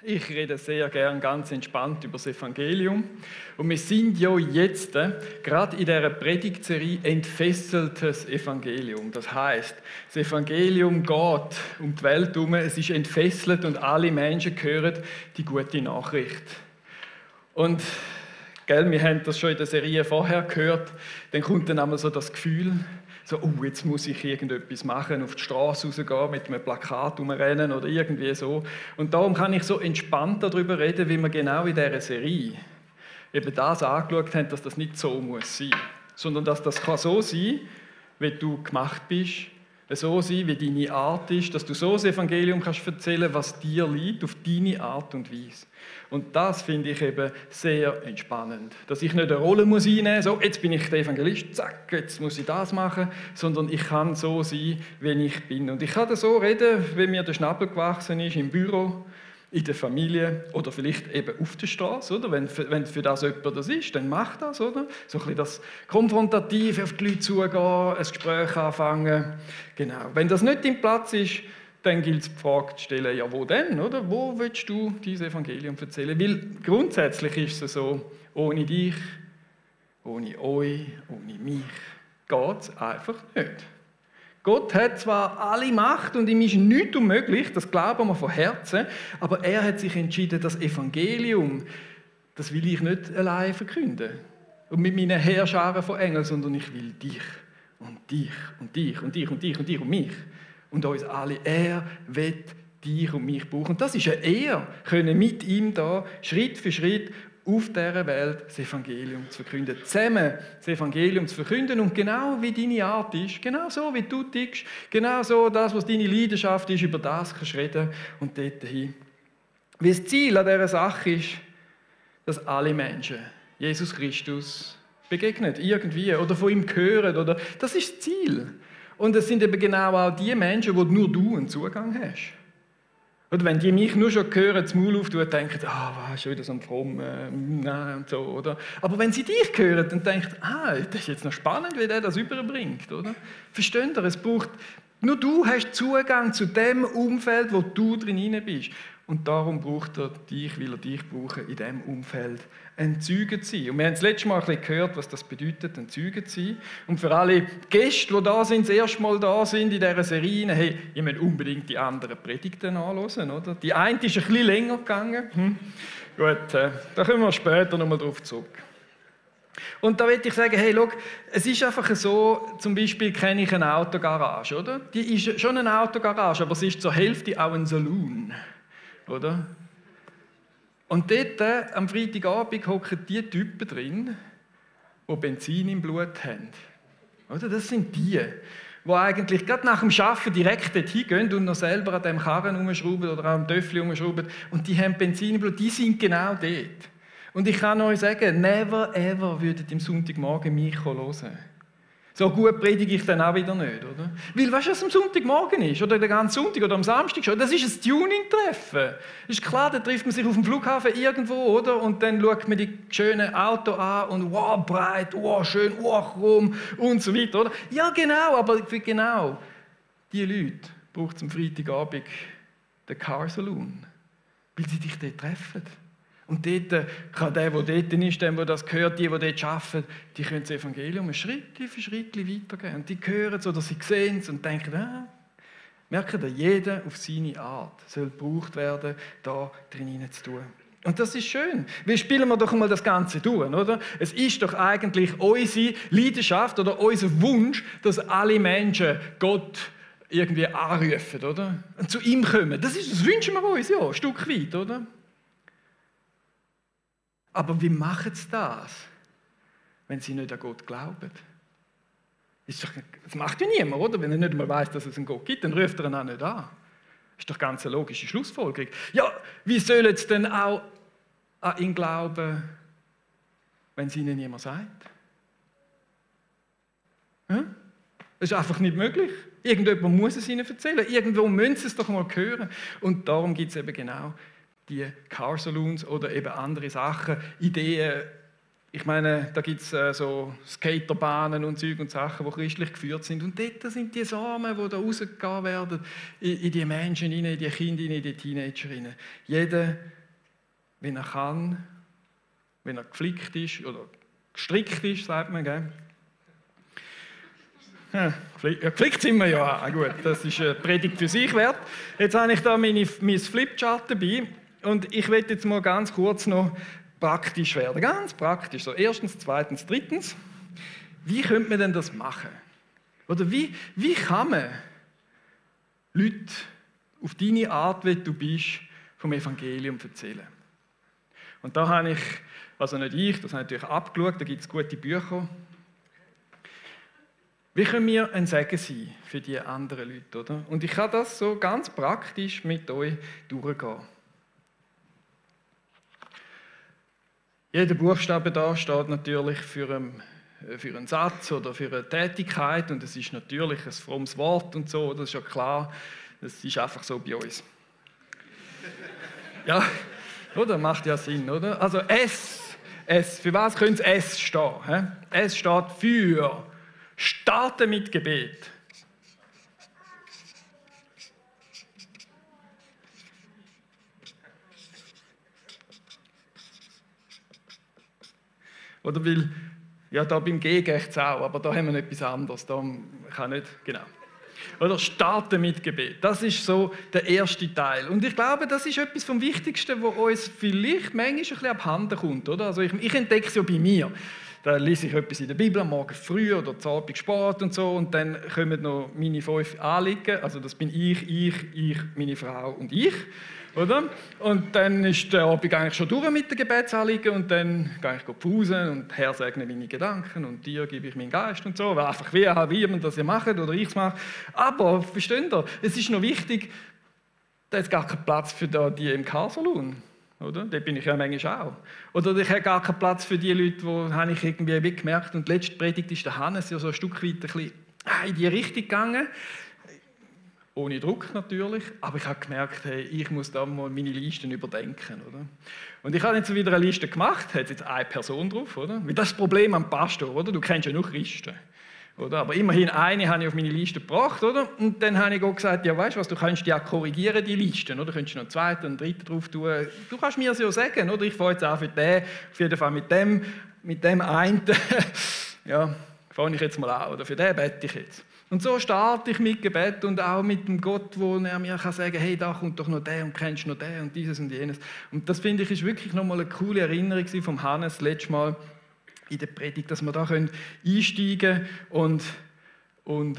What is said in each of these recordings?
Ich rede sehr gern ganz entspannt über das Evangelium. Und wir sind ja jetzt gerade in dieser Predigtserie entfesseltes Evangelium. Das heißt, das Evangelium geht um die Welt herum, es ist entfesselt und alle Menschen hören die gute Nachricht. Und wir haben das schon in der Serie vorher gehört, dann kommt dann einmal so das Gefühl, so, jetzt muss ich irgendetwas machen, auf die Straße rausgehen, mit einem Plakat rumrennen oder irgendwie so. Und darum kann ich so entspannt darüber reden, wie wir genau in dieser Serie eben das angeschaut haben, dass das nicht so muss sein, sondern dass das kann so sein, wie du gemacht bist, so sein, wie deine Art ist, dass du so das Evangelium kannst erzählen, was dir liegt, auf deine Art und Weise. Und das finde ich eben sehr entspannend. Dass ich nicht eine Rolle muss einnehmen muss, so, jetzt bin ich der Evangelist, zack, jetzt muss ich das machen, sondern ich kann so sein, wie ich bin. Und ich kann so reden, wie mir der Schnabel gewachsen ist, im Büro, in der Familie oder vielleicht eben auf der Straße, oder? Wenn für das jemand das ist, dann mach das, oder? So ein bisschen das Konfrontative, auf die Leute zugehen, ein Gespräch anfangen. Genau. Wenn das nicht dein Platz ist, dann gilt es die Frage zu stellen, ja, wo denn, oder? Wo willst du dieses Evangelium erzählen? Weil grundsätzlich ist es so, ohne dich, ohne euch, ohne mich, geht es einfach nicht. Gott hat zwar alle Macht und ihm ist nichts unmöglich, das glauben wir von Herzen, aber er hat sich entschieden, das Evangelium, das will ich nicht allein verkünden. Und mit meinen Heerscharen von Engeln, sondern ich will dich und dich und dich und dich und dich und dich und mich. Und uns alle. Er will dich und mich brauchen. Und das ist eine Ehre, können mit ihm da Schritt für Schritt auf dieser Welt das Evangelium zu verkünden. Zusammen das Evangelium zu verkünden und genau wie deine Art ist, genau so wie du tickst, genau so das, was deine Leidenschaft ist, über das kannst du reden und dort hin. Weil das Ziel an dieser Sache ist, dass alle Menschen Jesus Christus begegnen, irgendwie, oder von ihm hören, oder das ist das Ziel. Und es sind eben genau auch die Menschen, wo nur du einen Zugang hast. Oder wenn die mich nur schon hören, das Maul auftun, denken, was, schon wieder so ein Frommen, und so, oder? Aber wenn sie dich hören, dann denken, das ist jetzt noch spannend, wie der das überbringt, oder? Versteht ihr? Es braucht, nur du hast Zugang zu dem Umfeld, wo du drin bist. Und darum braucht er dich, will er dich brauchen, in diesem Umfeld ein Zeuge zu sein. Und wir haben das letzte Mal ein bisschen gehört, was das bedeutet, ein Zeuge zu sein. Und für alle Gäste, die da sind, das erste Mal da sind in dieser Serie, hey, ihr müsst unbedingt die anderen Predigten anhören, oder? Die eine ist ein bisschen länger gegangen. Gut, da kommen wir später nochmal drauf zurück. Und da möchte ich sagen, hey, schau, es ist einfach so, zum Beispiel kenne ich eine Autogarage, oder? Die ist schon eine Autogarage, aber sie ist zur Hälfte auch ein Saloon, oder? Und dort, am Freitagabend, hocken die Typen drin, die Benzin im Blut haben. Oder? Das sind die eigentlich gerade nach dem Arbeiten direkt dorthin gehen und noch selber an dem Karren rumschrauben oder am Töffel rumschrauben. Und die haben Benzin im Blut, die sind genau dort. Und ich kann euch sagen, never ever würdet im Sonntagmorgen mich hören. So gut predige ich dann auch wieder nicht, oder? Weil, weißt du, was am Sonntagmorgen ist? Oder den ganzen Sonntag oder am Samstag schon? Das ist ein Tuning-Treffen. Ist klar, da trifft man sich auf dem Flughafen irgendwo, oder? Und dann schaut man die schönen Autos an und wow, breit, wow, schön, wow, chrom und so weiter, oder? Ja, genau, aber für genau diese Leute braucht es am Freitagabend den Car Saloon, weil sie dich dort treffen. Und dort kann der dort ist, der das gehört, die dort arbeiten, die können das Evangelium Schritt für Schritt weitergeben. Und die hören es oder sie sehen es und denken, merken, dass jeder auf seine Art soll gebraucht werden, da drin zu tun. Und das ist schön. Wie spielen wir doch mal das Ganze durch, oder? Es ist doch eigentlich unsere Leidenschaft oder unser Wunsch, dass alle Menschen Gott irgendwie anrufen, oder? Und zu ihm kommen. Das wünschen wir uns, ja, ein Stück weit, oder? Aber wie machen sie das, wenn sie nicht an Gott glauben? Das macht ja niemand, oder? Wenn er nicht mal weiss, dass es einen Gott gibt, dann ruft er ihn auch nicht an. Das ist doch ganz eine logische Schlussfolgerung. Ja, wie sollen sie denn auch an ihn glauben, wenn es ihnen niemand sagt? Das ist einfach nicht möglich. Irgendjemand muss es ihnen erzählen. Irgendwo müssen sie es doch mal hören. Und darum gibt es eben genau die Car Saloons oder eben andere Sachen, Ideen, ich meine, da gibt es so Skaterbahnen und Zeug und Sachen, die christlich geführt sind. Und dort sind die Samen, die da rausgegeben werden, in die Menschen hinein, in die Kinder hinein, in die Teenager hinein. Jeder, wenn er kann, wenn er geflickt ist oder gestrickt ist, sagt man, gell? Ja, geflickt sind wir ja. Gut, das ist eine Predigt für sich wert. Jetzt habe ich da mein Flipchart dabei und ich werde jetzt mal ganz kurz noch praktisch werden. Ganz praktisch. So, erstens, zweitens, drittens. Wie könnte man denn das machen? Oder wie kann man Leute auf deine Art, wie du bist, vom Evangelium erzählen? Und da habe ich, also nicht ich, das habe ich natürlich abgeschaut, da gibt es gute Bücher. Wie können wir ein Segen sein für die anderen Leute, oder? Und ich kann das so ganz praktisch mit euch durchgehen. Jeder Buchstabe da steht natürlich für einen Satz oder für eine Tätigkeit und es ist natürlich ein frommes Wort und so, das ist ja klar, das ist einfach so bei uns. Ja, oder? Macht ja Sinn, oder? Also S, für was könnte S stehen? He? S steht für Starten mit Gebet. Oder weil, ja, da beim G geht es auch, aber da haben wir etwas anderes. Da kann nicht, genau. Oder starten mit Gebet. Das ist so der erste Teil. Und ich glaube, das ist etwas vom Wichtigsten, was uns vielleicht manchmal ein bisschen abhanden kommt. Oder? Also ich entdecke es ja bei mir. Da lese ich etwas in der Bibel, am Morgen früh oder am Abend spät und so. Und dann kommen noch meine 5 Anliegen. Also das bin ich, meine Frau und ich. Oder? Und dann ist der Abend eigentlich schon durch mit den Gebetsanliegen und dann gehe ich pausen und Herr segne meine Gedanken und dir gebe ich meinen Geist und so. Einfach wie man das ja macht oder ich es mache. Aber, versteht ihr, es ist noch wichtig, da ist gar kein Platz für die im Karlsruhe. Oder? Da bin ich ja manchmal auch. Oder ich habe gar keinen Platz für die Leute, die habe ich irgendwie weggemerkt. Und die letzte Predigt ist der Hannes ja so ein Stück weit ein bisschen in die Richtung gegangen. Ohne Druck natürlich, aber ich habe gemerkt, hey, ich muss da mal meine Listen überdenken. Oder? Und ich habe jetzt wieder eine Liste gemacht, hat jetzt eine Person drauf. Oder? Weil das ist das Problem am Pastor, oder? Du kennst ja nur Christen. Oder? Aber immerhin eine habe ich auf meine Liste gebracht. Oder? Und dann habe ich auch gesagt, ja weißt du was, du kannst die ja korrigieren, die Listen. Oder? Du könntest noch einen zweiten, einen dritten drauf tun. Du kannst mir das ja sagen, oder? Ich fange jetzt an für den, auf jeden Fall mit dem einen. Ja, fange ich jetzt mal an, oder? Für den bete ich jetzt. Und so starte ich mit Gebet und auch mit dem Gott, wo er mir sagen kann, hey, da kommt doch noch der und kennst noch der und dieses und jenes. Und das finde ich ist wirklich nochmal eine coole Erinnerung vom Hannes letztes Mal in der Predigt, dass wir da einsteigen können und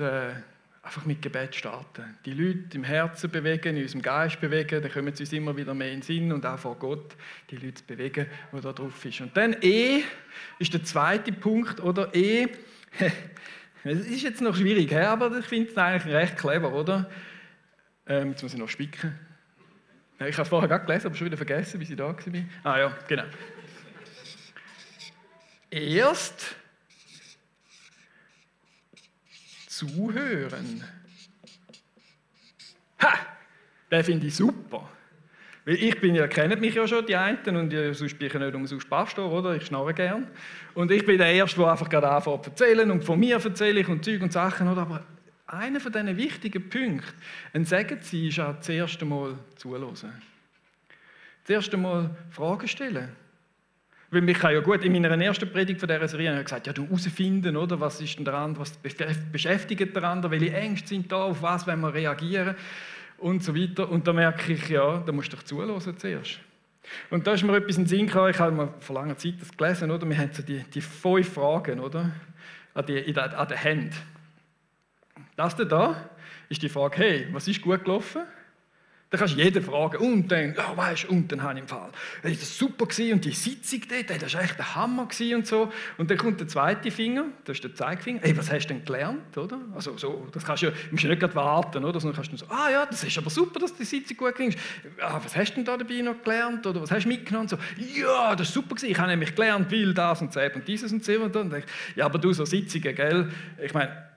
einfach mit Gebet starten. Die Leute im Herzen bewegen, in unserem Geist bewegen, dann kommen sie uns immer wieder mehr in den Sinn und auch vor Gott die Leute zu bewegen, die da drauf ist. Und dann E ist der zweite Punkt, oder? E, es ist jetzt noch schwierig, aber ich finde es eigentlich recht clever, oder? Jetzt muss ich noch spicken. Ich habe es vorher gerade gelesen, aber schon wieder vergessen, wie ich da war. Ah ja, genau. Erst zuhören. Ha! Den finde ich super. Weil ich bin ja, kennt mich ja schon, die einen, und sonst bin ich ja nicht umsonst Pastor, oder? Ich schnarre gern. Und ich bin der Erste, der einfach gerade anfängt zu erzählen und von mir erzähle ich und Zeug und Sachen, oder? Aber einer von diesen wichtigen Punkten, ein Segen zu sein, ist auch das erste Mal zuhören. Das erste Mal Fragen stellen. Weil mich ja gut, in meiner ersten Predigt von dieser Serie habe ich gesagt, ja, du herausfinden, oder? Was ist denn der andere, was beschäftigt der andere, welche Ängste sind da, auf was wollen wir reagieren und so weiter. Und da merke ich, ja, da musst du doch zuhören zuerst. Und da ist mir etwas in den Sinn gekommen, ich habe mal vor langer Zeit das gelesen, oder? Wir haben so die 5 Fragen, oder? An den Händen. Das da ist die Frage, hey, was ist gut gelaufen? Da kannst du jeden fragen und dann, ja, weißt du, und dann habe ich im Fall, das war super gewesen und die Sitzung dort, das war echt der Hammer gewesen und so. Und dann kommt der zweite Finger, das ist der Zeigefinger, hey, was hast du denn gelernt, oder? Also so, das kannst du musst ja nicht gerade warten, oder? Sondern kannst du so, ah ja, das ist aber super, dass die Sitzung gut ging. Ah, was hast du denn da dabei noch gelernt, oder was hast du mitgenommen? So, ja, das war super gewesen, ich habe nämlich gelernt, weil das und das und dieses und so. Und dann denke ich, ja, aber du, so Sitzungen, gell, ich meine,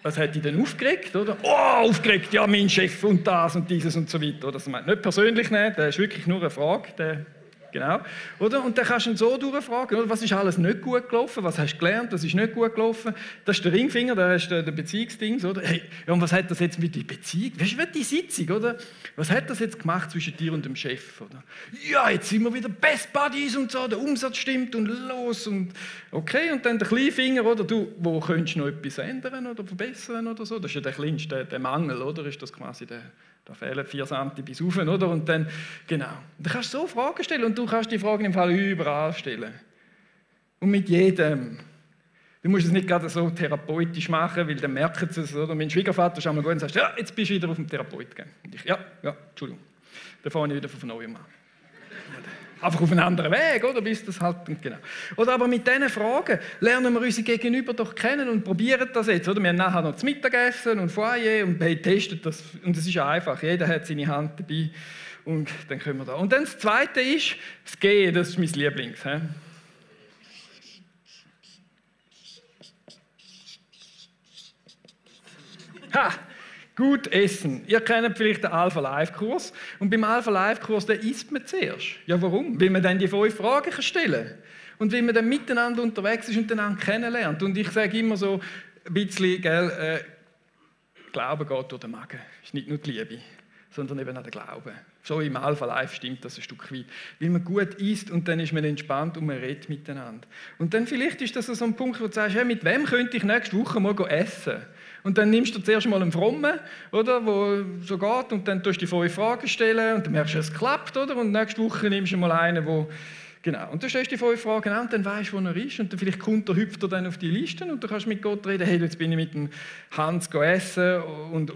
was hat dich denn aufgeregt, oder? Oh, aufgeregt, ja, mein Chef und das und dieses und so weiter. Das meint nicht persönlich nehmen, das ist wirklich nur eine Frage. Genau. Oder? Und dann kannst du ihn so durchfragen, oder? Was ist alles nicht gut gelaufen, was hast du gelernt, was ist nicht gut gelaufen. Das ist der Ringfinger, das ist der Beziehungsding. Oder? Hey, ja, und was hat das jetzt mit der Beziehung? Weißt du, die Sitzung, oder? Was hat das jetzt gemacht zwischen dir und dem Chef? Oder? Ja, jetzt sind wir wieder Best Buddies und so, der Umsatz stimmt und los. Und okay, und dann der Kleinfinger, oder? Du, wo könntest du noch etwas ändern oder verbessern oder so? Das ist ja der kleinste, der Mangel, oder? Ist das quasi der... Da fehlen 4 Santi bis rauf, oder? Und dann, genau. Dann kannst du so Fragen stellen und du kannst die Fragen im Fall überall stellen. Und mit jedem. Du musst es nicht gerade so therapeutisch machen, weil dann merken sie es, oder? Mein Schwiegervater ist einmal gut und sagt, ja, jetzt bist du wieder auf dem Therapeut gegangen. Und ich, ja, Entschuldigung. Dann fange ich wieder von neuem an. Einfach auf einen anderen Weg, oder? Bis das halt, genau. Oder aber mit diesen Fragen lernen wir unsere Gegenüber doch kennen und probieren das jetzt, oder? Wir haben nachher noch das Mittagessen und Foyer und wir testen das. Und es ist ja einfach, jeder hat seine Hand dabei und dann können wir da. Und dann das Zweite ist, das Gehen, das ist mein Lieblings. He? Ha! Gut essen. Ihr kennt vielleicht den Alpha-Life-Kurs. Und beim Alpha-Life-Kurs, den isst man zuerst. Ja, warum? Weil man dann die 5 Fragen stellen kann. Und weil man dann miteinander unterwegs ist und einander kennenlernt. Und ich sage immer so ein bisschen, gell, Glauben geht durch den Magen. Das ist nicht nur die Liebe, sondern eben auch der Glaube. So im Alpha-Life stimmt das ein Stück weit. Weil man gut isst und dann ist man entspannt und man redet miteinander. Und dann vielleicht ist das so ein Punkt, wo du sagst, hey, mit wem könnte ich nächste Woche mal essen? Und dann nimmst du zuerst mal einen Frommen, oder, wo so geht, und dann tust du die 5 Fragen stellen und dann merkst du, es klappt, oder? Und nächste Woche nimmst du mal einen, wo genau. Und dann stellst du die 5 Fragen an und dann weißt du, wo er ist. Und dann vielleicht hüpft er dann auf die Listen und du kannst mit Gott reden, hey, jetzt bin ich mit dem Hans essen und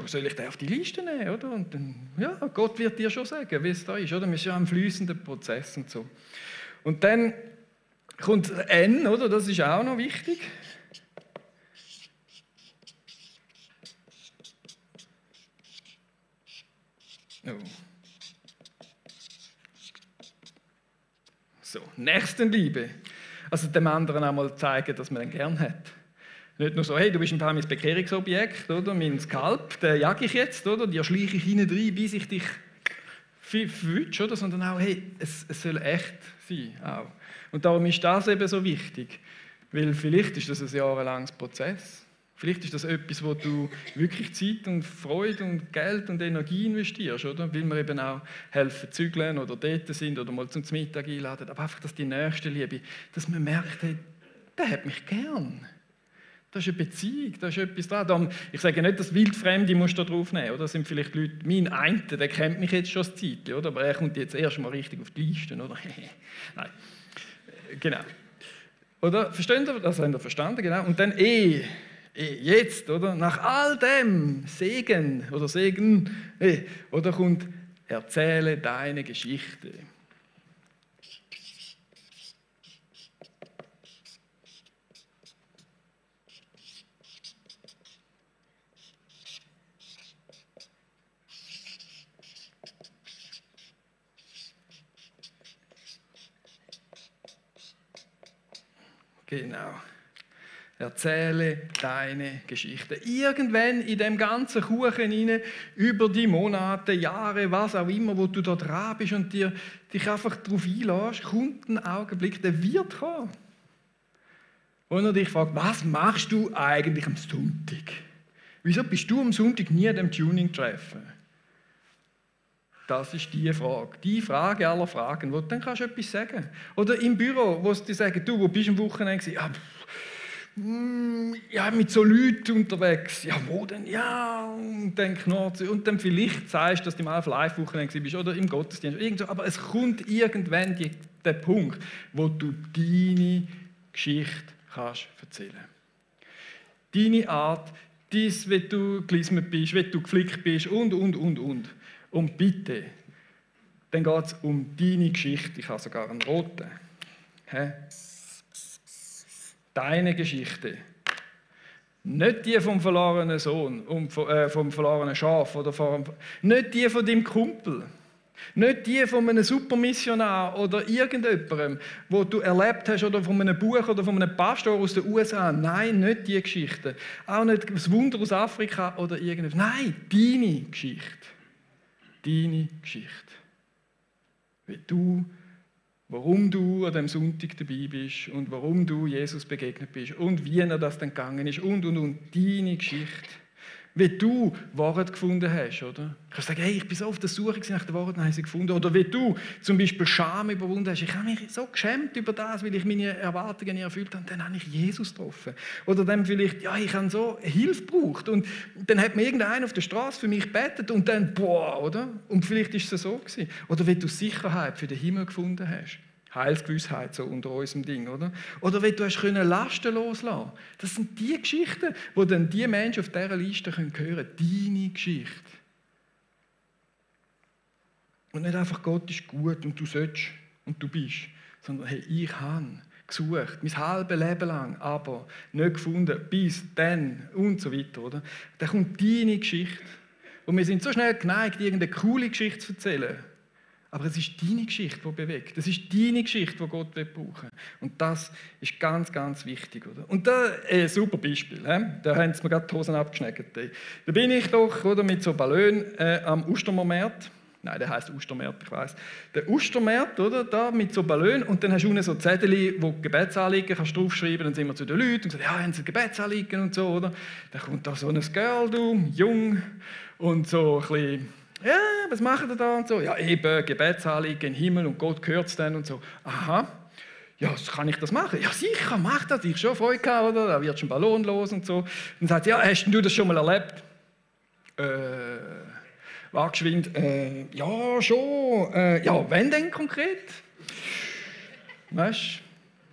soll ich den auf die Liste nehmen, oder? Und dann, ja, Gott wird dir schon sagen, wie es da ist, oder? Wir sind ja ein fließender Prozess und so. Und dann kommt N, oder? Das ist auch noch wichtig. Oh. So, Nächstenliebe. Also dem anderen einmal zeigen, dass man ihn gern hat. Nicht nur so, hey, du bist ein paar mein Bekehrungsobjekt, oder? Mein Skalp, den jag ich jetzt, oder? Die schleiche ich hinein rein, bis ich dich wünsche, oder? Sondern auch, hey, es soll echt sein. Auch. Und darum ist das eben so wichtig. Weil vielleicht ist das ein jahrelanges Prozess. Vielleicht ist das etwas, wo du wirklich Zeit und Freude und Geld und Energie investierst, oder? Weil wir eben auch helfen zügeln oder dort sind oder mal zum Mittag einladen. Aber einfach, dass die nächste Liebe, dass man merkt, hey, der hat mich gern. Das ist eine Beziehung, da ist etwas dran. Ich sage nicht, dass Wildfremde musst du da drauf nehmen, oder? Das sind vielleicht Leute, mein Einer, der kennt mich jetzt schon ein Zeitchen, oder? Aber er kommt jetzt erst mal richtig auf die Liste, oder? Nein. Genau. Oder? Versteht ihr? Das habt ihr verstanden, genau. Und dann jetzt, oder? Nach all dem Segen, oder kommt, erzähle deine Geschichte. Genau. Erzähle deine Geschichte. Irgendwann in dem ganzen Kuchen hinein, über die Monate, Jahre, was auch immer, wo du da dran bist und dich einfach darauf einlässt, kommt ein Augenblick, der wird kommen. Und er dich fragt, was machst du eigentlich am Sonntag? Wieso bist du am Sonntag nie an dem Tuning-Treffen? Das ist die Frage aller Fragen, wo du dann kannst du etwas sagen. Oder im Büro, wo sie dir sagen, du, wo bist du am Wochenende? Ja, mit so Leuten unterwegs. Ja, wo denn? Ja, und dann knurrt und dann vielleicht sagst du, dass du im Alpha-Life-Wochenende bist oder im Gottesdienst. Irgend so. Aber es kommt irgendwann der Punkt, wo du deine Geschichte kannst erzählen. Deine Art, dies, wie du gelismet bist, wie du geflickt bist und. Und bitte, dann geht es um deine Geschichte. Ich habe sogar einen roten. Deine Geschichte. Nicht die vom verlorenen Sohn und vom verlorenen Schaf. Nicht die von deinem Kumpel. Nicht die von einem Supermissionar oder irgendjemandem, wo du erlebt hast, oder von einem Buch oder von einem Pastor aus den USA. Nein, nicht die Geschichte. Auch nicht das Wunder aus Afrika oder irgendetwas. Nein, deine Geschichte. Deine Geschichte. Wie du warum du an dem Sonntag dabei bist und warum du Jesus begegnet bist und wie er das dann gegangen ist und deine Geschichte. Wie du Wahrheit gefunden hast, oder? Du kannst sagen, hey, ich bin so auf der Suche nach der Wahrheit, dann habe ich sie gefunden. Oder wie du zum Beispiel Scham überwunden hast. Ich habe mich so geschämt über das, weil ich meine Erwartungen nicht erfüllt habe. Dann habe ich Jesus getroffen. Oder dann vielleicht, ja, ich habe so Hilfe gebraucht. Und dann hat mir irgendeiner auf der Straße für mich gebetet und dann, boah, oder? Und vielleicht ist es so gewesen. Oder wie du Sicherheit für den Himmel gefunden hast. Heilsgewissheit, so unter unserem Ding, oder? Oder wenn du hast Lasten loslassen können. Das sind die Geschichten, die dann die Menschen auf dieser Liste hören können. Deine Geschichte. Und nicht einfach, Gott ist gut und du sollst und du bist, sondern hey, ich habe gesucht, mein halbes Leben lang, aber nicht gefunden, bis dann und so weiter, oder? Dann kommt deine Geschichte. Und wir sind so schnell geneigt, irgendeine coole Geschichte zu erzählen. Aber es ist deine Geschichte, die bewegt. Es ist deine Geschichte, die Gott brauchen will. Und das ist ganz, ganz wichtig. Oder? Und da ein super Beispiel. Da haben sie mir gerade die Hosen abgeschneckt. Da bin ich doch oder, mit so Ballon am Ostermarkt. Nein, der heisst Ostermarkt, ich weiss. Der Ostermarkt, oder, da mit so Ballon. Und dann hast du unten so Zettel, wo Gebetsanliegen kannst du draufschreiben. Dann sind wir zu den Leuten und sagen, ja, haben sie Gebetsanliegen und so. Oder? Dann kommt da so ein Girl, jung und so ein bisschen... Ja, was macht ihr da und so? Ja, eben, Gebetsanliegen in den Himmel und Gott gehört es dann und so. Aha, ja, kann ich das machen? Ja, sicher, mach das, ich schon Freude gehabt, oder? Da wird schon Ballon los und so. Dann sagt sie, ja, hast du das schon mal erlebt? War geschwind, ja, schon. Ja, wann denn konkret? Weißt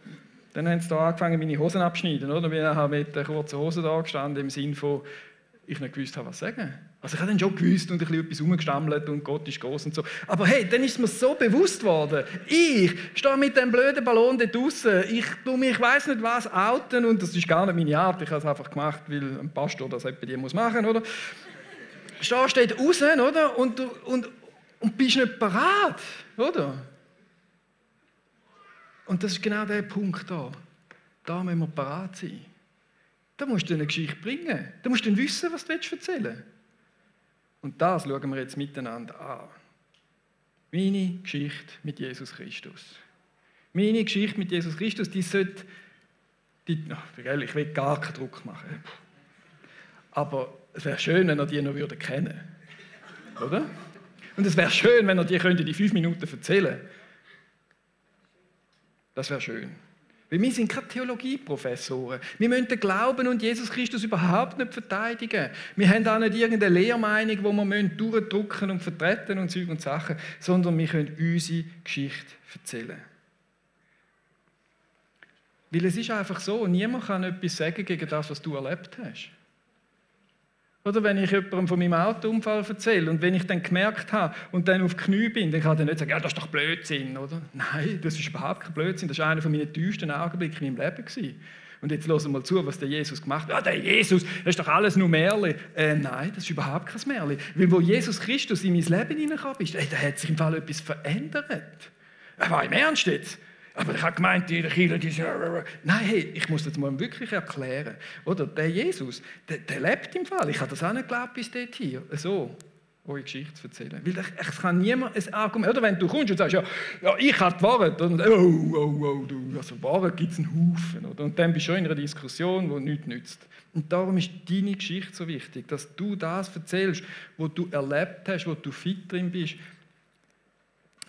du? Dann haben sie da angefangen, meine Hosen abzuschneiden, oder? Wir haben mit der kurzen Hose da gestanden, im Sinne von, ich nicht gewusst habe, was sagen. Also ich habe dann schon gewusst und ein bisschen etwas rumgestammelt und Gott ist groß und so. Aber hey, dann ist es mir so bewusst worden. Ich stehe mit dem blöden Ballon dort draussen. Ich tue mich, ich weiss nicht was, outen und das ist gar nicht meine Art. Ich habe es einfach gemacht, weil ein Pastor das bei dir muss machen, oder? Stehst dort raus, oder? Und bist nicht parat, oder? Und das ist genau der Punkt da. Da müssen wir parat sein. Da musst du eine Geschichte bringen. Da musst du wissen, was du erzählen willst. Und das schauen wir jetzt miteinander an. Meine Geschichte mit Jesus Christus. Meine Geschichte mit Jesus Christus, die sollte... ich will gar keinen Druck machen. Aber es wäre schön, wenn ihr die noch kennen würdet. Oder? Und es wäre schön, wenn ihr die in 5 Minuten erzählen könntet. Das wäre schön. Weil wir sind keine Theologieprofessoren. Wir müssen den Glauben und Jesus Christus überhaupt nicht verteidigen. Wir haben auch nicht irgendeine Lehrmeinung, die wir durchdrücken und vertreten und Zeug und Sachen, sondern wir können unsere Geschichte erzählen. Weil es ist einfach so, niemand kann etwas sagen gegen das, was du erlebt hast. Oder wenn ich jemandem von meinem Autounfall erzähle und wenn ich dann gemerkt habe und dann auf die Knie bin, dann kann er nicht sagen, ja, das ist doch Blödsinn, oder? Nein, das ist überhaupt kein Blödsinn, das war einer meiner tiefsten Augenblicke in meinem Leben gewesen. Und jetzt hören wir mal zu, was der Jesus gemacht hat. Ja, der Jesus, das ist doch alles nur Märchen. Nein, das ist überhaupt kein Märchen. Weil wo Jesus Christus in mein Leben hineingekommen ist, da hat sich im Fall etwas verändert. Aber im Ernst jetzt? Aber ich habe gemeint, die Kirche, diese... Nein, hey, ich muss das mal wirklich erklären. Oder der Jesus, der lebt im Fall. Ich habe das auch nicht geglaubt bis dort hier. So, eure Geschichte zu erzählen. Weil es kann niemand ein Argument... Oder wenn du kommst und sagst, ja ich habe die Wahrheit. Und also Wahrheit gibt es einen Haufen. Oder? Und dann bist du schon in einer Diskussion, die nichts nützt. Und darum ist deine Geschichte so wichtig, dass du das erzählst, was du erlebt hast, wo du fit drin bist.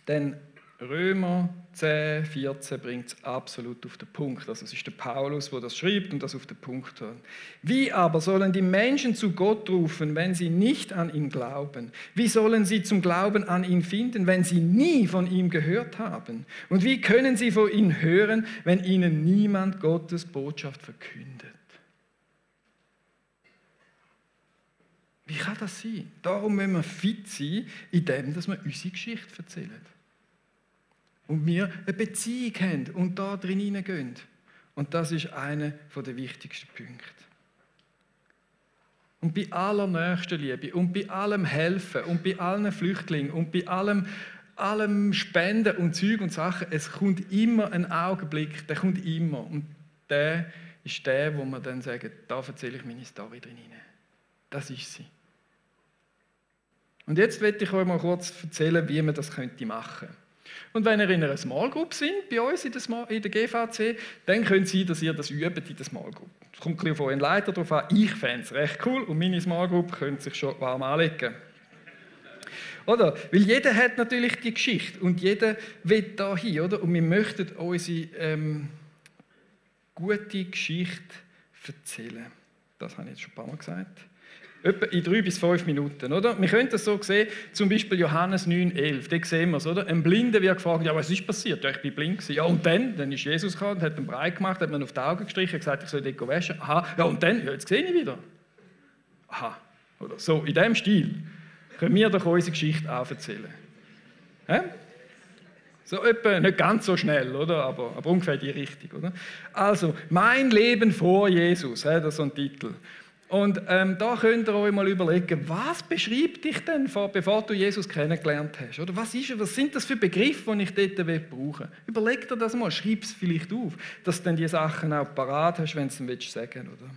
Denn Römer 10, 14 bringt es absolut auf den Punkt. Also es ist der Paulus, der das schreibt und das auf den Punkt hat. Wie aber sollen die Menschen zu Gott rufen, wenn sie nicht an ihn glauben? Wie sollen sie zum Glauben an ihn finden, wenn sie nie von ihm gehört haben? Und wie können sie von ihm hören, wenn ihnen niemand Gottes Botschaft verkündet? Wie kann das sein? Darum müssen wir fit sein, indem wir unsere Geschichte erzählen. Und wir eine Beziehung haben und da drin hineingehen. Und das ist einer der wichtigsten Punkte. Und bei aller Nächstenliebe und bei allem Helfen und bei allen Flüchtlingen und bei allem Spenden und Zeug und Sachen, es kommt immer ein Augenblick, der kommt immer. Und der ist der, wo man dann sagt, da erzähle ich meine Story drin hinein. Das ist sie. Und jetzt möchte ich euch mal kurz erzählen, wie man das machen könnte. Und wenn ihr in einer Small Group sind, bei uns in der GVC, dann können Sie, dass ihr das übt in der Small Group. Es kommt ein bisschen auf euren Leiter drauf an. Ich fände es recht cool und meine Small Group könnte sich schon warm anlegen. Oder? Weil jeder hat natürlich die Geschichte und jeder will da hin, oder? Und wir möchten unsere gute Geschichte erzählen. Das habe ich jetzt schon ein paar Mal gesagt. Etwa in 3 bis 5 Minuten, oder? Wir können das so sehen, zum Beispiel Johannes 9,11, da sehen wir es, oder? Ein Blinder wird gefragt, ja, was ist passiert? Ja, ich bin blind gewesen. Ja, und dann ist Jesus gekommen und hat einen Brei gemacht, hat mir auf die Augen gestrichen, gesagt, ich soll dort waschen. Aha, ja, und dann? Ja, jetzt sehe ich wieder. Aha, oder so, in diesem Stil können wir doch unsere Geschichte auch erzählen. So etwa, nicht ganz so schnell, oder? Aber ungefähr die Richtung, oder? Also, mein Leben vor Jesus, das ist so ein Titel. Und da könnt ihr euch mal überlegen, was beschreibt dich denn, bevor du Jesus kennengelernt hast? Oder was sind das für Begriffe, die ich dort brauchen will? Überleg dir das mal, schreib es vielleicht auf, dass du dann die Sachen auch parat hast, wenn du es sagen willst, oder?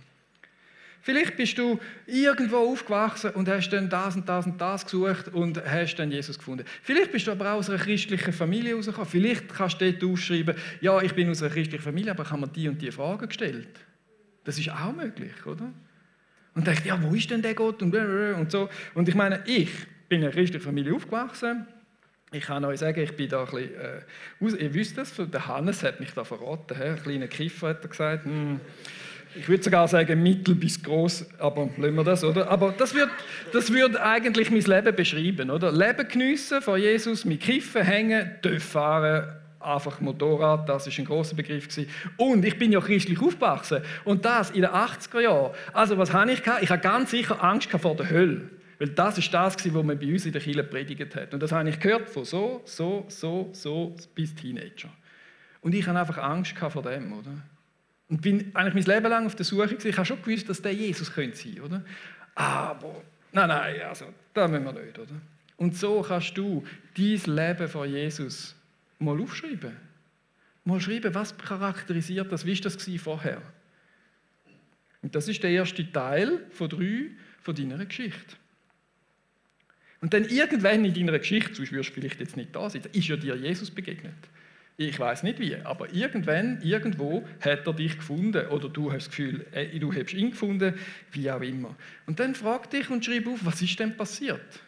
Vielleicht bist du irgendwo aufgewachsen und hast dann das und das und das gesucht und hast dann Jesus gefunden. Vielleicht bist du aber auch aus einer christlichen Familie rausgekommen. Vielleicht kannst du dort aufschreiben, ja, ich bin aus einer christlichen Familie, aber ich habe mir die und die Fragen gestellt. Das ist auch möglich, oder? Und dachte, ja, wo ist denn der Gott? Und so. Und ich meine, ich bin in einer christlichen Familie aufgewachsen. Ich kann euch sagen, ich bin da ein bisschen, ihr wisst das, der Hannes hat mich da verraten, ein kleiner Kiffer hat er gesagt. Ich würde sogar sagen, mittel bis gross, aber lassen wir das, oder? Aber das würde eigentlich mein Leben beschreiben, oder? Leben geniessen von Jesus, mit Kiffen hängen, dürfen fahren, einfach Motorrad, das war ein grosser Begriff. Und ich bin ja christlich aufgewachsen. Und das in den 80er Jahren. Also was habe ich gehabt? Ich hatte ganz sicher Angst vor der Hölle. Weil das war das, was man bei uns in der Kirche predigt hat. Und das habe ich gehört von so bis Teenager. Und ich hatte einfach Angst vor dem, oder? Und bin eigentlich mein Leben lang auf der Suche gewesen. Ich habe schon gewusst, dass der Jesus sein könnte, oder? Aber, nein, also, das müssen wir nicht, oder? Und so kannst du dein Leben von Jesus mal aufschreiben. Mal schreiben, was charakterisiert das, wie war das vorher? Und das ist der erste Teil von 3 von deiner Geschichte. Und dann irgendwann in deiner Geschichte, sonst wirst du vielleicht jetzt nicht da sein, ist ja dir Jesus begegnet. Ich weiß nicht wie, aber irgendwann, irgendwo hat er dich gefunden oder du hast das Gefühl, du hast ihn gefunden, wie auch immer. Und dann frag dich und schreib auf, was ist denn passiert?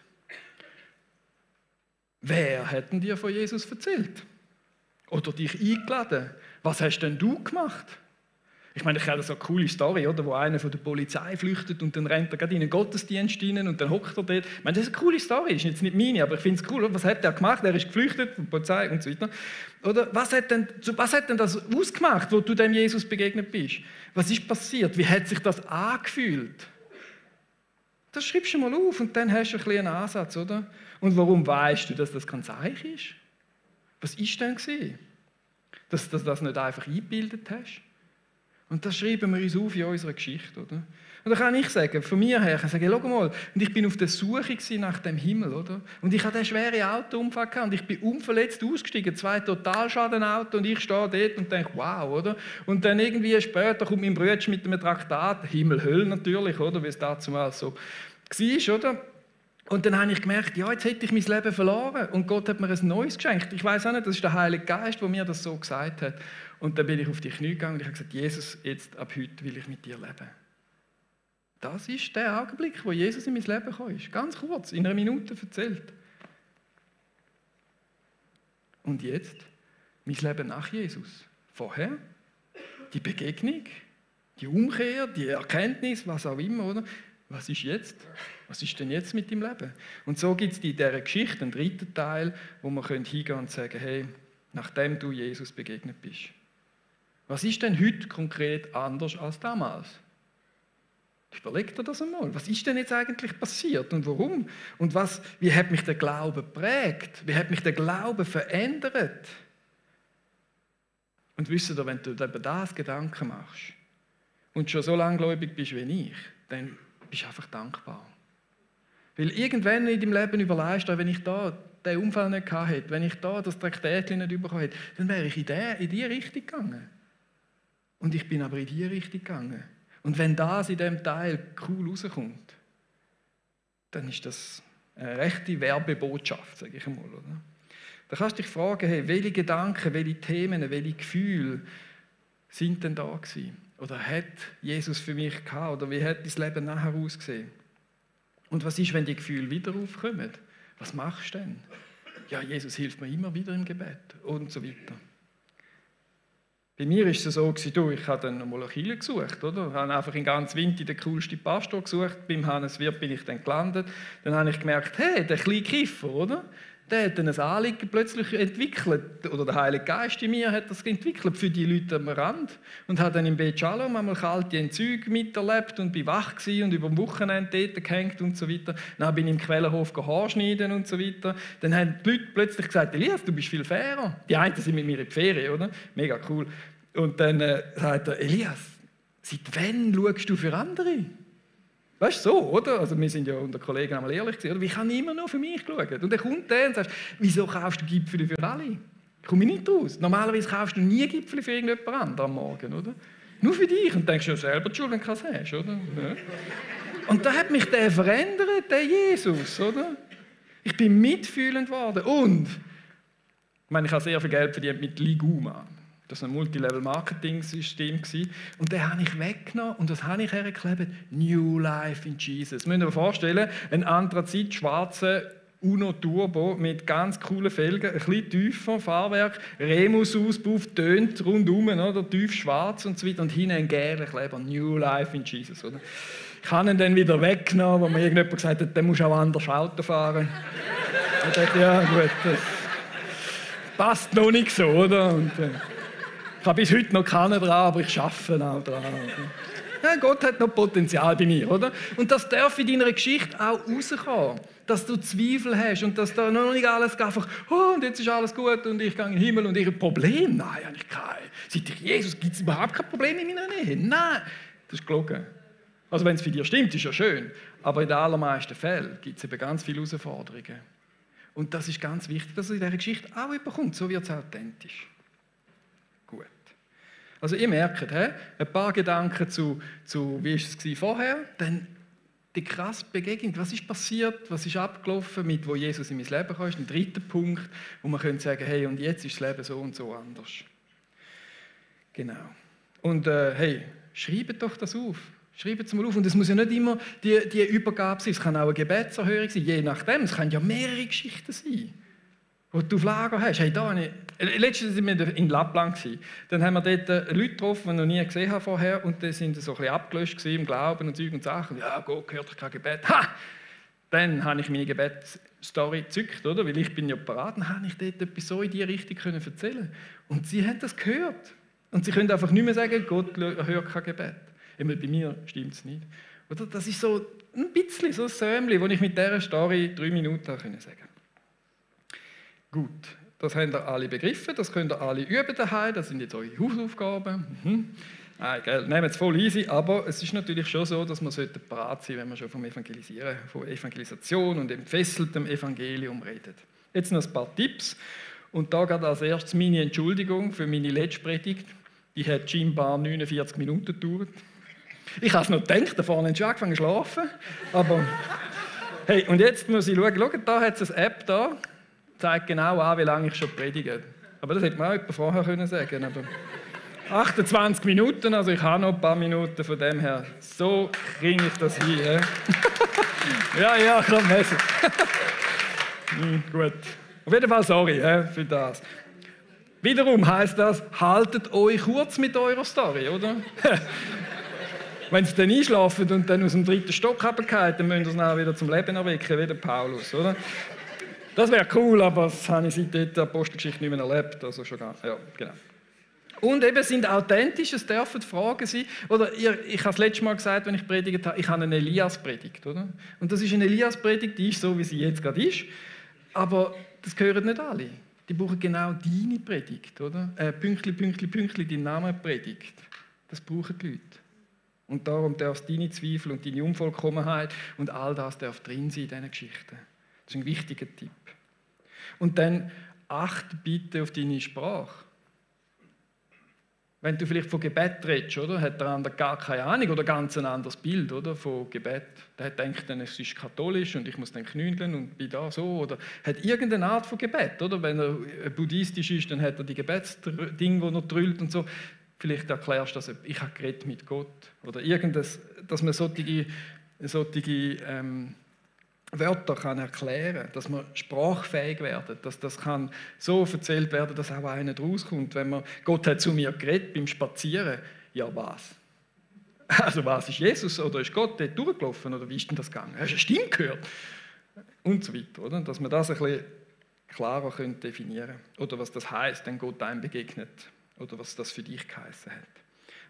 Wer hat denn dir von Jesus erzählt? Oder dich eingeladen? Was hast denn du gemacht? Ich meine, ich habe so eine coole Story, oder, wo einer von der Polizei flüchtet und dann rennt er gerade in einen Gottesdienst rein und dann hockt er dort. Ich meine, das ist eine coole Story, ist jetzt nicht meine, aber ich finde es cool. Oder? Was hat er gemacht? Er ist geflüchtet von der Polizei und so weiter. Oder was hat denn das ausgemacht, wo du dem Jesus begegnet bist? Was ist passiert? Wie hat sich das angefühlt? Das schreibst du mal auf und dann hast du ein bisschen einen Ansatz, oder? Und warum weißt du, dass das kein Zeichen ist? Was war denn gewesen? Dass du das nicht einfach eingebildet hast? Und das schreiben wir uns auf in unserer Geschichte, oder? Und da kann ich sagen, von mir her, ich kann sagen, schau mal, und ich bin auf der Suche nach dem Himmel, oder? Und ich hatte einen schweren Autounfall gehabt und ich bin unverletzt ausgestiegen, 2 Totalschadenautos und ich stehe dort und denke, wow, oder? Und dann irgendwie später kommt mein Bruder mit einem Traktat, Himmel, Hölle natürlich, oder? Wie es damals so war, oder? Und dann habe ich gemerkt, ja, jetzt hätte ich mein Leben verloren und Gott hat mir ein neues geschenkt. Ich weiß auch nicht, das ist der Heilige Geist, der mir das so gesagt hat. Und dann bin ich auf die Knie gegangen und ich habe gesagt, Jesus, jetzt ab heute will ich mit dir leben. Das ist der Augenblick, wo Jesus in mein Leben gekommen ist. Ganz kurz, in einer Minute erzählt. Und jetzt mein Leben nach Jesus. Vorher die Begegnung, die Umkehr, die Erkenntnis, was auch immer, oder? Was ist jetzt? Was ist denn jetzt mit dem Leben? Und so gibt es in dieser Geschichte einen 3. Teil, wo man hingehen können und sagen, hey, nachdem du Jesus begegnet bist, was ist denn heute konkret anders als damals? Überleg dir das einmal. Was ist denn jetzt eigentlich passiert und warum? Und wie hat mich der Glaube geprägt? Wie hat mich der Glaube verändert? Und wisst ihr, wenn du über das Gedanken machst und schon so langgläubig bist wie ich, dann bist du einfach dankbar. Weil irgendwann in deinem Leben überlegst du, wenn ich da den Unfall nicht gehabt hätte, wenn ich da das Traktätchen nicht bekommen hätte, dann wäre ich in die Richtung gegangen. Und ich bin aber in die Richtung gegangen. Und wenn das in diesem Teil cool rauskommt, dann ist das eine rechte Werbebotschaft, sage ich einmal. Oder? Da kannst du dich fragen, hey, welche Gedanken, welche Themen, welche Gefühle sind denn da gewesen? Oder hat Jesus für mich gehabt? Oder wie hat dein Leben nachher ausgesehen? Und was ist, wenn die Gefühle wieder aufkommen? Was machst du denn? Ja, Jesus hilft mir immer wieder im Gebet und so weiter. Bei mir war es so, ich habe dann mal eine Kirche gesucht. Oder? Ich habe einfach in ganz Winter den coolsten Pastor gesucht. Beim Hannes Wirth bin ich dann gelandet. Dann habe ich gemerkt, hey, der kleine Kiffer, oder? Der hat dann ein Anliegen plötzlich entwickelt. Oder der Heilige Geist in mir hat das entwickelt für die Leute am Rand. Und habe dann im Bet Shalom einmal kalte Entzüge miterlebt und bin wach gewesen und über dem Wochenende dort gehängt und so weiter. Dann bin ich im Quellenhof Haarschneiden und so weiter. Dann haben die Leute plötzlich gesagt, Elias, du bist viel fairer. Die einen sind mit mir in die Ferien, oder? Mega cool. Und dann sagt er, Elias, seit wann schaust du für andere? Weißt du, so, oder? Also wir sind ja unter Kollegen einmal ehrlich gewesen, oder? Wie kann ich immer nur für mich schauen? Und dann kommt der und sagt, wieso kaufst du Gipfel für alle? Komme ich nicht raus. Normalerweise kaufst du nie Gipfel für irgendjemand anderen am Morgen, oder? Nur für dich. Und denkst du ja selber die Schuld, wenn du keins hast, oder? Ja. Und da hat mich der verändert, der Jesus, oder? Ich bin mitfühlend geworden. Und, ich meine, ich habe sehr viel Geld verdient mit Liguma. Das war ein Multilevel-Marketing-System. Und den habe ich weggenommen und das habe ich hergeklebt. New Life in Jesus. Müsst ihr euch vorstellen, ein Anthrazit-schwarzer Uno Turbo mit ganz coolen Felgen, ein bisschen tiefer Fahrwerk, Remus-Auspuff, tönt rundum, oder? Tief schwarz und so weiter. Und hinten ein gelber Kleber. New Life in Jesus. Oder? Ich habe ihn dann wieder weggenommen, wo mir irgendjemand gesagt hat, dann musst du auch anders Auto fahren. Ich dachte, ja gut, das passt noch nicht so, oder? Und, ich habe bis heute noch keinen dran, aber ich arbeite auch dran. Ja, Gott hat noch Potenzial bei mir, oder? Und das darf in deiner Geschichte auch rauskommen. Dass du Zweifel hast und dass da noch nicht alles einfach, oh, und jetzt ist alles gut und ich gehe in den Himmel und ich habe ein Problem. Nein, habe ich kein. Seit ich Jesus gibt es überhaupt kein Problem in meiner Nähe. Nein, das ist gelogen. Also wenn es für dich stimmt, ist ja schön. Aber in den allermeisten Fällen gibt es eben ganz viele Herausforderungen. Und das ist ganz wichtig, dass es in dieser Geschichte auch überkommt. So wird es authentisch. Gut. Also ihr merkt, ein paar Gedanken zu wie war es vorher, dann die krasse Begegnung, was ist passiert, was ist abgelaufen, mit wo Jesus in mein Leben kam, ist ein dritter Punkt, wo man könnte sagen, hey, und jetzt ist das Leben so und so anders. Genau. Und hey, schreibt doch das auf. Schreibt es mal auf. Und es muss ja nicht immer die Übergabe sein, es kann auch eine Gebetserhörung sein, je nachdem, es können ja mehrere Geschichten sein, wo du auf Lager hast. Hey, letztens waren wir in Lappland. Dann haben wir dort Leute getroffen, die ich noch nie gesehen habe vorher. Und die sind so ein bisschen abgelöscht im Glauben und Zeug und Sachen. Ja, Gott gehört kein Gebet. Ha! Dann habe ich meine Gebetsstory gezückt, oder? Weil ich bin ja parat. Dann habe ich dort etwas so in diese Richtung erzählen. Und sie haben das gehört. Und sie können einfach nicht mehr sagen, Gott hört kein Gebet. Immer bei mir stimmt es nicht. Oder? Das ist so ein bisschen so ein Säumchen, das ich mit dieser Story 3 Minuten sagen konnte. Gut. Das habt ihr alle begriffen, das könnt ihr alle üben daheim, das sind jetzt eure Hausaufgaben. Nehmt es voll easy, aber es ist natürlich schon so, dass man bereit sein sollte, wenn man schon vom Evangelisieren, von Evangelisation und entfesseltem Evangelium redet. Jetzt noch ein paar Tipps. Und da geht als erstes meine Entschuldigung für meine letzte Predigt. Die hat scheinbar 49 Minuten gedauert. Ich habe es noch gedacht, da vorne schon angefangen zu schlafen. Aber hey, und jetzt muss ich schauen, schaut, da hat es eine App da. Zeigt genau an, wie lange ich schon predige. Aber das hätte man auch jemand vorher sagen können. Aber 28 Minuten, also ich habe noch ein paar Minuten von dem her. So kriege ich das hin. Ja, komm, messen. Gut. Auf jeden Fall sorry für das. Wiederum heisst das, haltet euch kurz mit eurer Story, oder? Wenn sie dann einschlafen und dann aus dem 3. Stock runterfallen, dann müssen sie es wieder zum Leben erwecken, wie der Paulus, oder? Das wäre cool, aber das habe ich seit der Apostelgeschichte nicht mehr erlebt. Also schon gar, ja, genau. Und eben sind authentisch, es dürfen Fragen sein. Oder ich habe das letzte Mal gesagt, wenn ich predigt habe, ich habe eine Elias-Predigt. Oder? Und das ist eine Elias-Predigt, die ist so, wie sie jetzt gerade ist. Aber das gehören nicht alle. Die brauchen genau deine Predigt. Oder? Pünktli, dein Name Predigt. Das brauchen die Leute. Und darum darf deine Zweifel und deine Unvollkommenheit und all das darf drin sein in diesen Geschichten. Das ist ein wichtiger Tipp. Und dann achte bitte auf deine Sprache. Wenn du vielleicht von Gebet redest, oder, hat der andere gar keine Ahnung oder ganz ein anderes Bild, oder, von Gebet. Der denkt dann, es ist katholisch und ich muss dann knündeln und bin da so. Oder hat irgendeine Art von Gebet. Oder? Wenn er buddhistisch ist, dann hat er die Gebetsdinge, die er trüllt und so. Vielleicht erklärst du das, ich habe geredet mit Gott. Oder irgendwas, dass man solche Wörter kann erklären, dass man sprachfähig werden, dass das kann so erzählt werden, dass auch einer draus kommt. Wenn man, Gott hat zu mir geredet beim Spazieren, ja was? Also was ist Jesus oder ist Gott dort durchgelaufen oder wie ist denn das gegangen? Hast du eine Stimme gehört? Und so weiter, oder? Dass man das ein bisschen klarer definieren könnte. Oder was das heisst, wenn Gott einem begegnet. Oder was das für dich geheißen hat.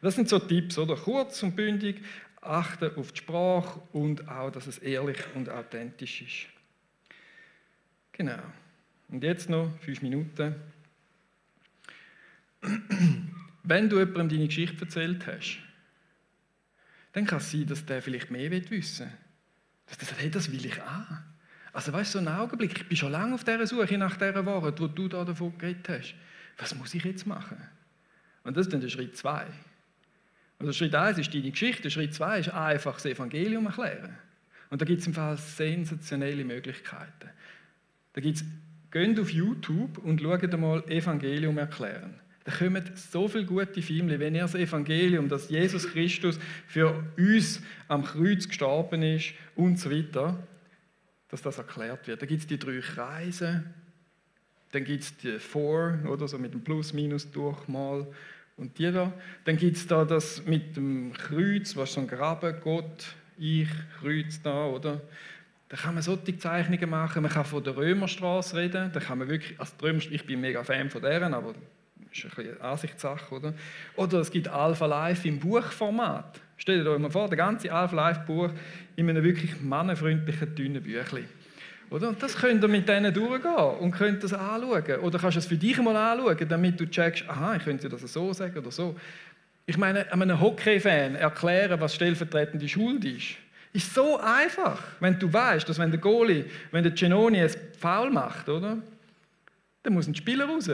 Das sind so Tipps, oder? Kurz und bündig, achten auf die Sprache und auch, dass es ehrlich und authentisch ist. Genau. Und jetzt noch 5 Minuten. Wenn du jemandem deine Geschichte erzählt hast, dann kann es sein, dass der vielleicht mehr wissen will. Dass der sagt, hey, das will ich auch. Also weißt du, so einen Augenblick, ich bin schon lange auf dieser Suche nach dieser Wahrheit, wo du da davon geredet hast. Was muss ich jetzt machen? Und das ist dann der Schritt 2. Also Schritt 1 ist deine Geschichte, Schritt 2 ist einfach das Evangelium erklären. Und da gibt es im Fall sensationelle Möglichkeiten. Geht auf YouTube und schaut mal Evangelium erklären. Da kommen so viele gute Filme, wenn ihr das Evangelium, dass Jesus Christus für uns am Kreuz gestorben ist und so weiter, dass das erklärt wird. Da gibt es die 3 Kreise, dann gibt es die 4, oder so mit dem Plus-Minus-Durchmal. Und die da. Dann gibt es da das mit dem Kreuz, was so ein Graben, Gott, ich, Kreuz da, oder? Da kann man solche Zeichnungen machen. Man kann von der Römerstraße reden. Da kann man wirklich, also ich bin mega Fan von deren, aber das ist ein bisschen eine Ansichtssache, oder? Oder es gibt Alpha Life im Buchformat. Stellt euch mal vor, der ganze Alpha Life Buch in einem wirklich mannenfreundlichen, dünnen Büchlein. Oder? Und das könnt ihr mit denen durchgehen und könnt das anschauen. Oder kannst du es für dich mal anschauen, damit du checkst, aha, ich könnte das so sagen oder so. Ich meine, einem Hockey-Fan erklären, was stellvertretende Schuld ist, ist so einfach, wenn du weißt, dass wenn der Goalie, wenn der Giannoni ein Foul macht, oder? Dann muss ein Spieler raus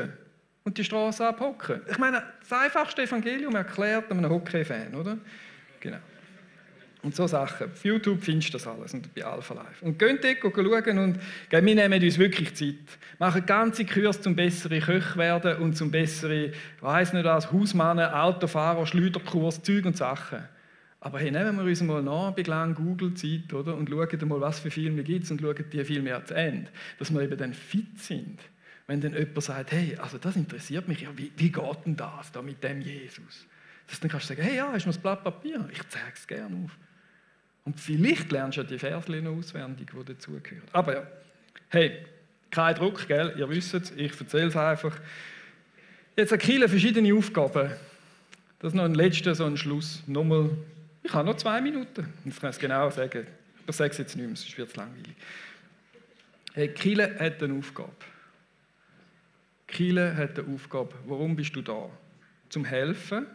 und die Straße abhocken. Ich meine, das einfachste Evangelium erklärt einem Hockey-Fan, oder? Genau. Und so Sachen. Auf YouTube findest du das alles und bei Alpha Life. Und geht dort schauen und wir nehmen uns wirklich Zeit. Machen ganze Kurs zum besseren Köch werden und zum besseren, Hausmannen, Autofahrer, Schleuderkurs, Zeug und Sachen. Aber hey, nehmen wir uns mal nachbeglang Google-Zeit, oder? Und schauen mal, was für Filme gibt es und schauen die Filme zu Ende. Dass wir eben dann fit sind. Wenn dann jemand sagt, hey, also das interessiert mich, ja, wie geht denn das da mit dem Jesus? Dann kannst du sagen, hey, ja, hast du noch ein Blatt Papier? Ich zeige es gerne auf. Und vielleicht lernst du ja die Verslein auswendig, die dazugehören. Aber ja, hey, kein Druck, gell? Ihr wisst es, ich erzähle es einfach. Jetzt hat Kirche verschiedene Aufgaben. Das ist noch ein letzter, so ein Schluss. Nochmal, ich habe noch 2 Minuten. Jetzt kann ich es genau sagen. Ich sage es jetzt nicht mehr, sonst wird es langweilig. Hey, Kirche hat eine Aufgabe. Kirche hat eine Aufgabe. Warum bist du da? Zum Helfen,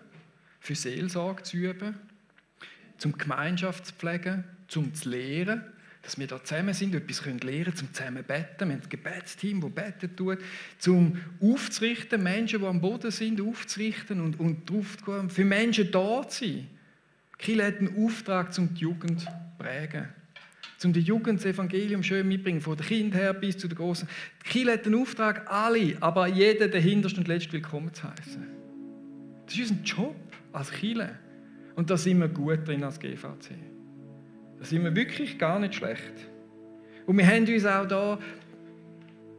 für Seelsorge zu üben, zum Gemeinschaft zu pflegen, zum zu lehren, dass wir da zusammen sind, etwas lernen können, zum zusammen beten. Wir haben ein Gebetsteam, das beten tut, zum aufzurichten, Menschen, die am Boden sind, aufzurichten und drauf zu gehen, für Menschen da zu sein. Kirche hat einen Auftrag, um die Jugend zu prägen, um die Jugend das Evangelium schön mitzubringen, von den Kindern her bis zu den Großen. Die Kirche hat einen Auftrag, alle, aber jeden den Hintersten und Letzten willkommen zu heißen. Das ist unser Job als Kirche. Und da sind wir gut drin als GVC. Da sind wir wirklich gar nicht schlecht. Und wir haben uns auch da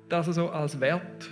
das so als Wert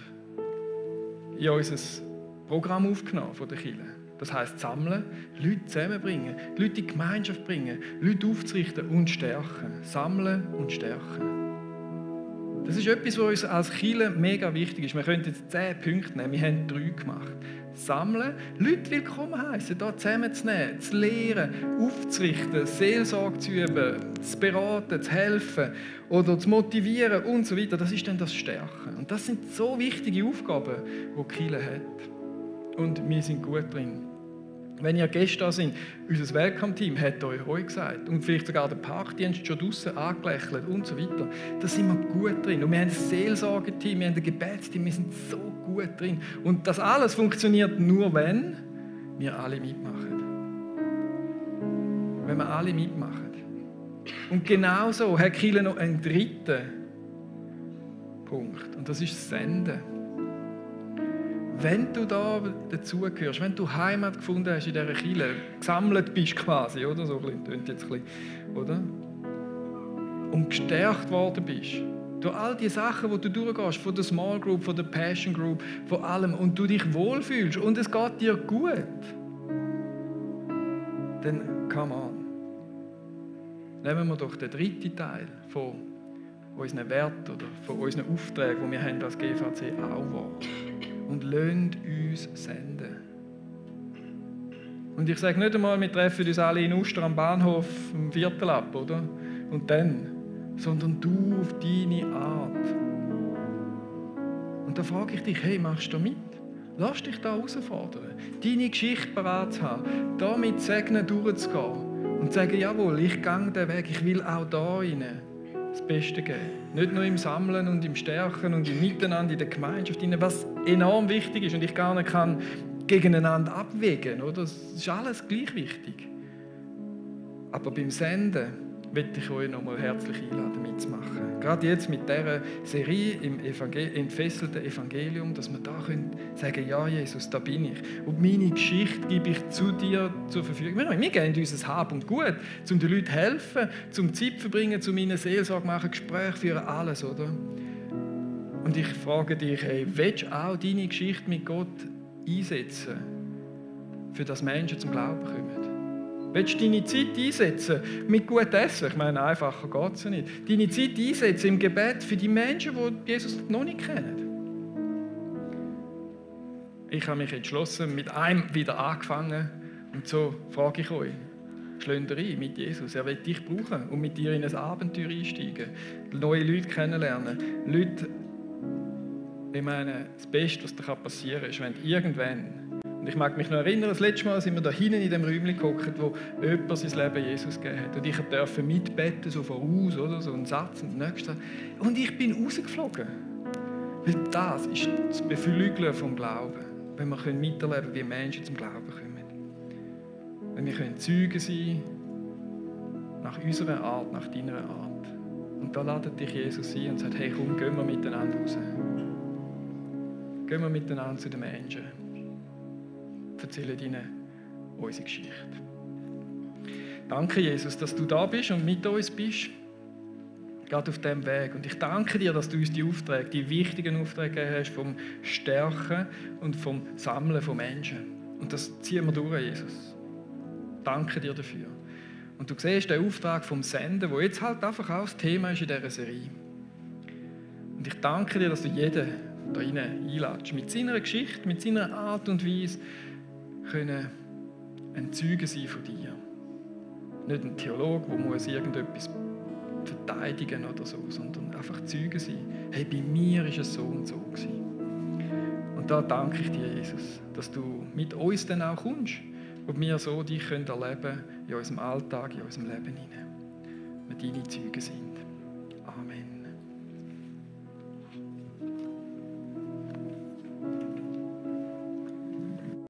in unser Programm aufgenommen von der Kirche. Das heisst sammeln, Leute zusammenbringen, Leute in die Gemeinschaft bringen, Leute aufzurichten und stärken. Sammeln und stärken. Das ist etwas, was uns als Kirche mega wichtig ist. Wir können jetzt 10 Punkte nehmen, wir haben 3 gemacht. Sammeln, Leute willkommen heißen, hier zusammenzunehmen, zu lehren, aufzurichten, Seelsorge zu üben, zu beraten, zu helfen oder zu motivieren und so weiter. Das ist dann das Stärken. Und das sind so wichtige Aufgaben, die die Kirche hat. Und wir sind gut drin. Wenn ihr Gäste da sind, unser Welcome-Team hat euch heute gesagt und vielleicht sogar der Parkdienst schon draussen angelächelt und so weiter. Da sind wir gut drin. Und wir haben ein Seelsorgeteam, wir haben ein Gebetsteam, wir sind so gut drin. Und das alles funktioniert nur, wenn wir alle mitmachen. Wenn wir alle mitmachen. Und genauso hat Kirche noch einen dritten Punkt. Und das ist das Senden. Wenn du da dazugehörst, wenn du Heimat gefunden hast in dieser Kirche, gesammelt bist quasi, oder? So ein bisschen, oder? Und gestärkt worden bist, durch all die Sachen, die du durchgehst, von der Small Group, von der Passion Group, von allem, und du dich wohlfühlst und es geht dir gut, dann come on. Nehmen wir doch den dritten Teil von unseren Werten oder von unseren Aufträgen, die wir haben als GVC auch wahr. Und lasst uns senden. Und ich sage nicht einmal, wir treffen uns alle in Uster am Bahnhof am Viertel ab, oder? Und dann, sondern du auf deine Art. Und da frage ich dich, hey, machst du mit? Lass dich da herausfordern, deine Geschichte parat zu haben, da mit Segnen durchzugehen und zu sagen, jawohl, ich gehe den Weg, ich will auch da rein das Beste geben. Nicht nur im Sammeln und im Stärken und im Miteinander, in der Gemeinschaft, was enorm wichtig ist und ich gar nicht kann gegeneinander abwägen, oder? Das ist alles gleich wichtig. Aber beim Senden möchte ich euch nochmal herzlich einladen, mitzumachen. Gerade jetzt mit dieser Serie im entfesselten Evangelium, dass wir da sagen können, ja Jesus, da bin ich. Und meine Geschichte gebe ich zu dir zur Verfügung. Wir geben unser Hab und Gut, um den Leuten helfen, zum Zeit verbringen, zu ihnen Seelsorge machen, Gespräche führen, alles, oder? Und ich frage dich, hey, willst du auch deine Geschichte mit Gott einsetzen, für das Menschen zum Glauben kommen? Willst du deine Zeit einsetzen mit gutem Essen? Ich meine, einfacher geht es ja nicht. Deine Zeit einsetzen im Gebet für die Menschen, die Jesus noch nicht kennen. Ich habe mich entschlossen, mit einem wieder angefangen. Und so frage ich euch, schlägt ihr ein mit Jesus? Er will dich brauchen und mit dir in ein Abenteuer einsteigen. Neue Leute kennenlernen. Leute, ich meine, das Beste, was dir passieren kann, ist, wenn du irgendwann... Und ich mag mich noch erinnern, das letzte Mal sind wir da hinten in dem Räumchen gehockt, wo jemand sein Leben Jesus gegeben hat. Und ich durfte mitbeten, so voraus, oder? So einen Satz und den nächsten. Und ich bin rausgeflogen. Weil das ist das Beflügeln vom Glauben. Wenn wir miterleben können, wie Menschen zum Glauben kommen. Wenn wir Zeugen sein nach unserer Art, nach deiner Art. Und da ladet dich Jesus ein und sagt, hey komm, gehen wir miteinander raus. Gehen wir miteinander zu den Menschen. Erzählen ihnen unsere Geschichte. Danke, Jesus, dass du da bist und mit uns bist, gerade auf diesem Weg. Und ich danke dir, dass du uns die Aufträge, die wichtigen Aufträge gegeben hast, vom Stärken und vom Sammeln von Menschen. Und das ziehen wir durch, Jesus. Danke dir dafür. Und du siehst den Auftrag vom Senden, der jetzt halt einfach auch das Thema ist in dieser Serie. Und ich danke dir, dass du jeden da rein einladest, mit seiner Geschichte, mit seiner Art und Weise, können ein Zeuge sein von dir. Nicht ein Theologe, der muss irgendetwas verteidigen oder so, sondern einfach Zeuge sein. Hey, bei mir war es so und so gewesen. Und da danke ich dir, Jesus, dass du mit uns dann auch kommst und wir so dich erleben können in unserem Alltag, in unserem Leben hinein. Wir deine Zeuge sind. Amen.